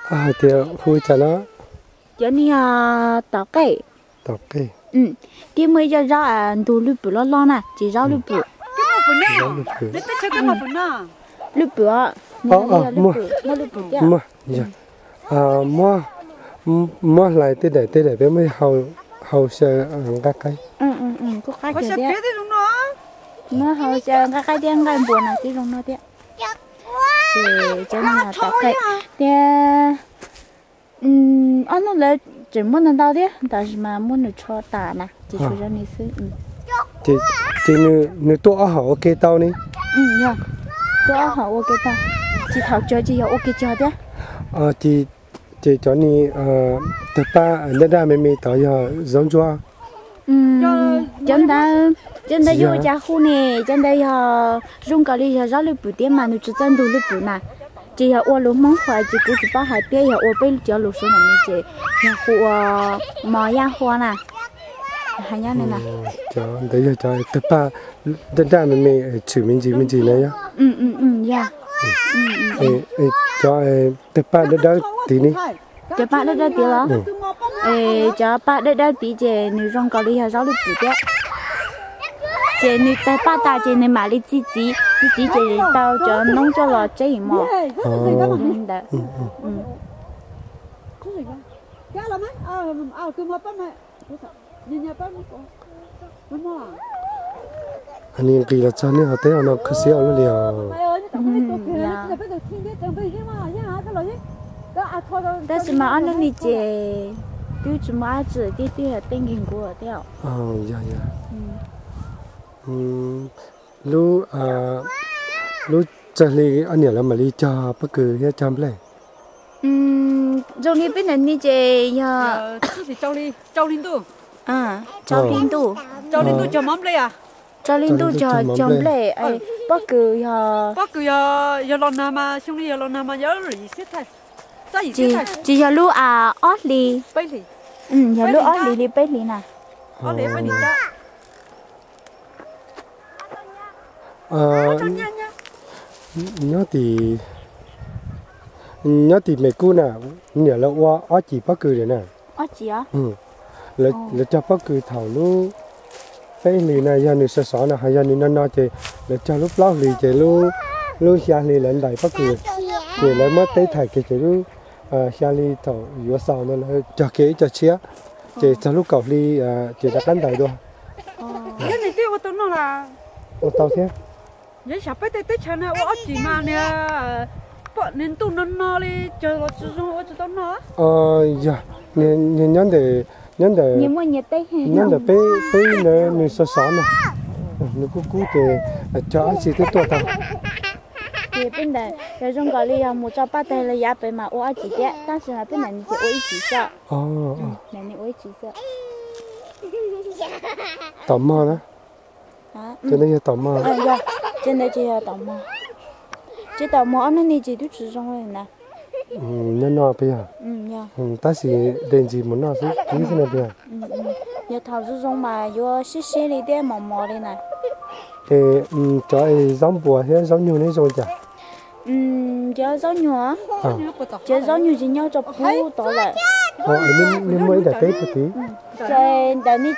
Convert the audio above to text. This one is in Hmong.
Hais tias hu ua cas no? Cov ni yog taum qej. Taum qej. Thiab muaj ib co zaub ntug lwj pwm loj loj na, ces zaub lwj pwm. Lwj pwm os, muaj lwj pwm thiab. Muab hlais tej daim tej daim peb muab hau xyaw nqaij qaib. Muab hau xyaw nqaij qaib thiab nqaij npua no twb zoo noj thiab. Ces cov no taum qej thiab. Ob hnub lawv tseem muab ntau ntau thiab, tab sis mas muab nws tsho tas na, ces tshuav zaub ni xwb. Ces nws tuaj ob hom ua ke tau ne? Yog, tuaj ob hom ua ke tau. Ces thaum tsawg ces yog ua ke tsawg thiab. Ces cov ni tawg paj daj daj me me tod yog zaub ntsuab. Cov ntawd, cov ntawd yuav ua cas hu ne? Cov ntawd yog zoo nkaus li yog zaub lwj pwm thiab mas nws tsis txawj ntug lwj pwm na. Ces yog ua lus Hmoob hais ces kuv tsis paub hais thiab, yog ua peb cov lus Suav ntawm no ces yog hu ua mos yaj hua na. Hais nyob li na. Cov ntawd yog cov tawg paj daj daj me me, tshwm me ntsis me ntsis na yog. Yog. Cov tawg paj dawb dawb tid ne? Cov paj dawb dawb tid los? Cov paj dawb dawb tid ces nws zoo nkaus li yog zaub lwj pwm thiab. Ces nws tawg paj tas ces nws mam li txi txiv, txi txiv ces tau cov noob coj los tseb mos. Ntawd. Nws nqis los txog nej hauv teb no kho siab ua luaj li os. Tab sis mas ob hnub no ces twb tsis muaj dab tsi thiab, twb yog tej nkeeg nkuav thiab. Yog, yog. Lub, lub tsawg hli ob niam lawv mam li cog pob kws thiab cog nplej? Zoo li peb ntawm no ces yog rau hli ntuj, rau hli ntuj cog nplej, pob kws yog, pob kws yog los nag mas xyoo li yog los nag mas yog yim xib thaim, tsis yog lub ob hli, yog lub ob hlis li peb hlis na. Nyob tim, nyob tim Mes Kub na, niam lawv ua ob cim pob kws li na. Lawv cog pob kws thaum lub peb hlis na yog nws sov sov na, ho yog nws no no ces lawv cog lub plaub hlis ces lub xya hli lawv ntais pob kws, ces lawv muab teb thaim kiag ces lub xya hli thaum yuav xaus no lawv cog kiag ib co tshiab, ces txog lub kaum hli ces rov qab ntais dua. Ua tau thiab. Peb tej teb chaws no ua ob cim mas niag, pom niag ntuj no no li cog los tsis zoo ua tsis tau noj. Yog, nyob ntawm, nyob ntawm, nyob ntawm peb, peb ntawd nws sov sov na, nws kub kub ces cog ob tsi twb tuaj tau. Ces peb ntawd yog zoo nkaus li yog mus tso paj tag lawv yav pem mas ua ob cim thiab, tab sis mas peb ntawm no ces ua ib cim xwb. Ua ib cim xwb. Tom mog na. Ces ntawd yog tom mog. Ces ntawd ces yog tom mog. Ces tom mog ob hnub no ces twb tsis zoo li na. Nyob no peb yog. Tab sis de ntsis mus noj xwb, ib xwb no peb yog. Yog thaum zoo zoo mas yuav siab siab li thiab mos mos li na. Es cov zaub npua thiab zaub nyuj neb zoo cas? Cov zaub nyuj, cov zaub nyuj ces nyob rau pub tod lawm. Nej muaj ib daim teb puag tid. Ces ntawm nej